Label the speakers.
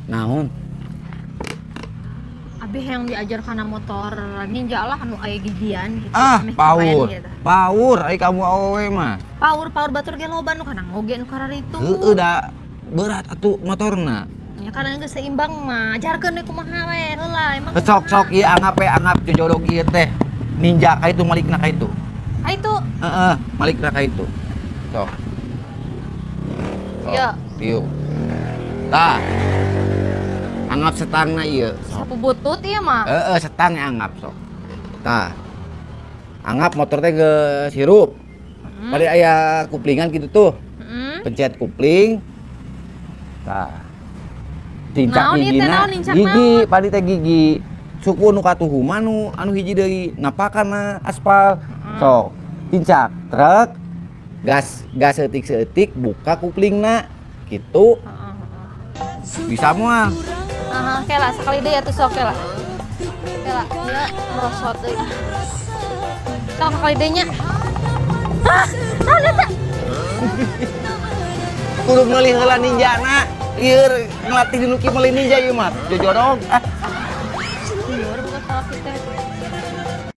Speaker 1: Naon?
Speaker 2: Abi yang diajar kana motor Ninja lah, anu aya gigian gitu.
Speaker 1: Ah,
Speaker 2: Meh
Speaker 1: power.
Speaker 2: keren gitu.
Speaker 1: Power ai kamu awewe mah.
Speaker 2: Power power, batur ge loba nu kana ngoge nu kararitu.
Speaker 1: Heeh, da berat atuh motorna.
Speaker 2: Ya karena geus seimbang mah, ajarkeun we kumaha we heula emang.
Speaker 1: Sok sok, ieu anggap we, anggap jojodog ieu teh. Ninja ka itu, malikna ka itu.
Speaker 2: Ah, itu.
Speaker 1: Heeh, malikna ka itu. Sok. Sok,
Speaker 2: Ya.
Speaker 1: tiup. Tah. Anggap setangna ieu. Sok.
Speaker 2: Sapu butut ieu mah.
Speaker 1: Heeh, setang anggap sok. Tah. Anggap motor teh geus hirup. Pada aya kuplingan gitu tuh. Pencet kupling. Tah. Tincak
Speaker 2: Naon ieu teh,
Speaker 1: gigina.
Speaker 2: naon, nincak
Speaker 1: Gigi,
Speaker 2: naon?
Speaker 1: Padi teh gigi. Suku nu katuhu mah nu anu hiji deui napakana aspal. Sok, tincak truk, gas gas seeutik-seeutik, buka kuplingna gitu.
Speaker 2: Heeh.
Speaker 1: Bisa moal?
Speaker 2: Aha, kela sekali deui atuh, sok kela. Kela, ieu merosot deui. Sok sekali deui nya. Ah, naon eta?
Speaker 1: Kudu meuli heula Ninjana. Ieu ngelatih dinu kieu meuli Ninja ieu mah. Jojodog ah.
Speaker 2: Lieur bukan salah kita.